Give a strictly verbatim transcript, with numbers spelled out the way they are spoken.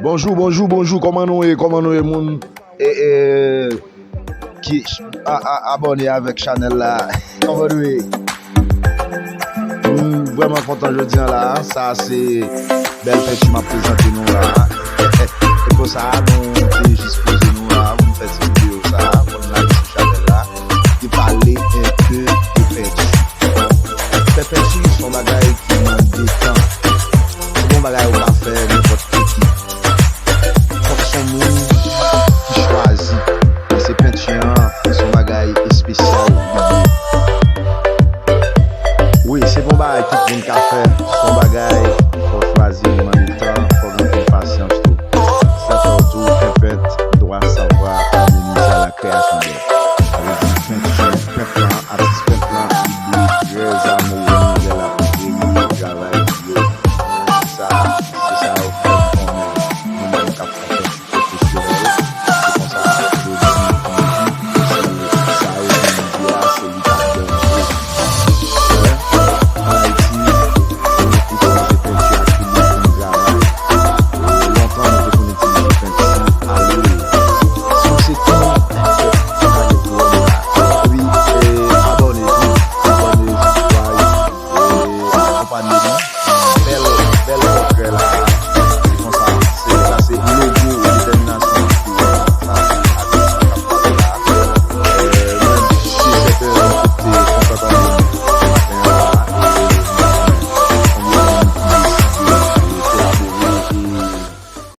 Bonjou, bonjou, bonjou, kòman nou ye, kòman nou ye moun e, e, ki a, a, abòne avèk chanèl la? Kòman nou ye? M vrèman kontan jodi an la. Sa se bèl penti m ap prezante nou la. Se pou sa nou te jis poze nou la pou n fè ti videyo sa, pou n lage sou chanèl la, e pale enpe de penti. Fè penti se yon bagay ki mande tan. Se pa yon bagay ou ka fè nenpòt ki. Fòk se yon moun ki chwazi. E se penti an, se yon bagay espesyal li ye. Wi, se pa yon bagay tout moun ka fè. Se yon bagay